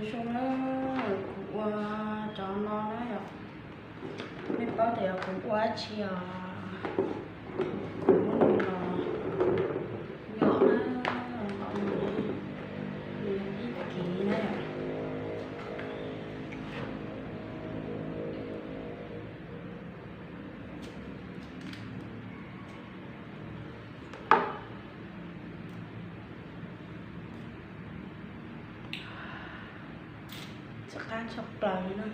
Zoo na, kuv ua cov no na yom, nej paub tias kuv ua dab tsi os, kuv muab nws los nyom na, los nws, nws ib kiv na yom. Txawm qab tshaj plaws li na.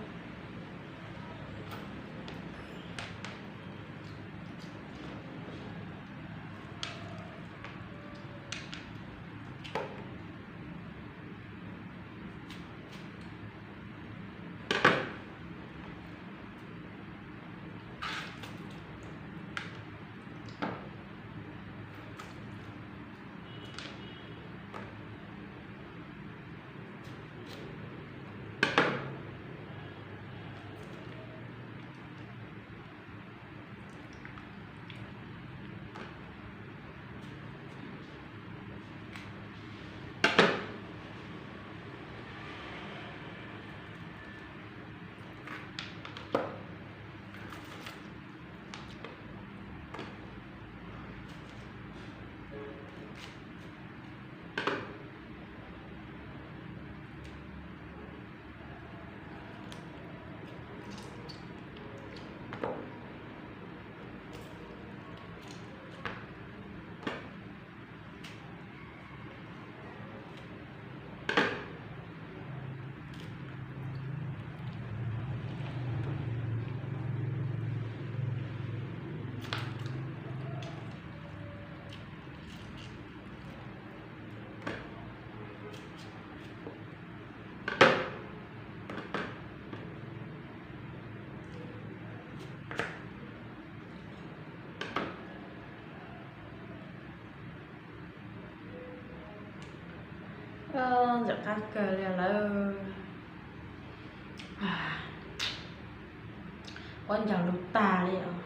Ntxim qab kawg li lawm. Ua ncaus lug tag li os.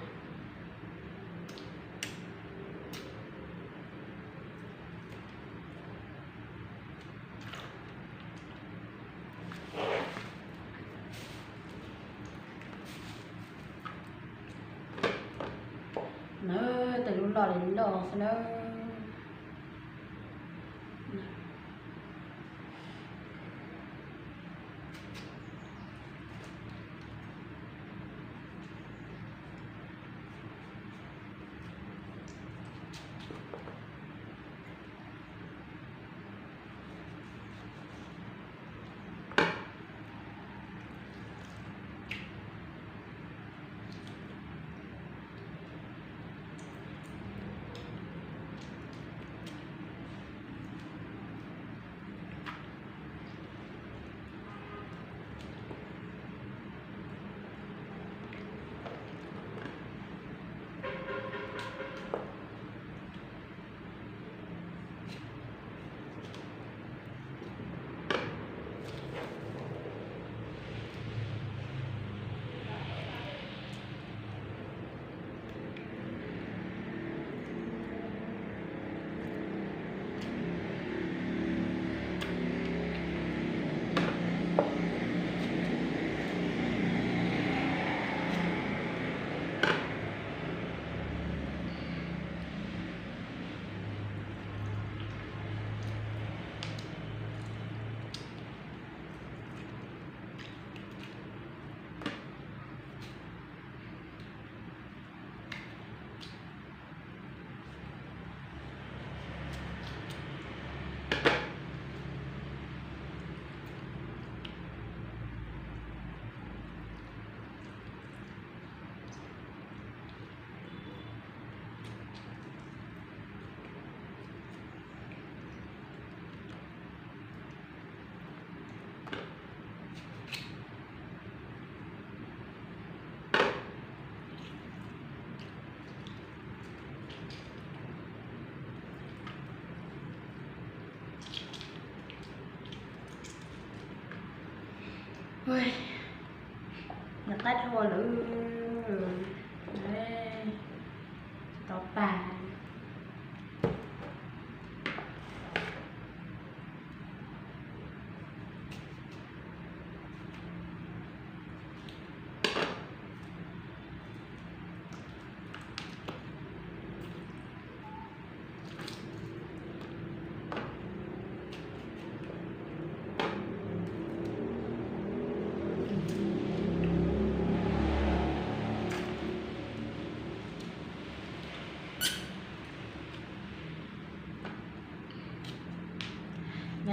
Na, tej lub loj li loj xwb na. Nws qab dhau lawm, tsis tau tag.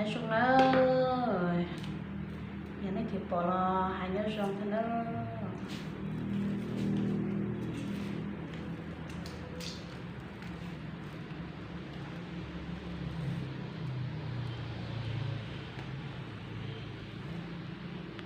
Zoo nawb, yog nej tsis pom los hais nyob zoo thiab nawb.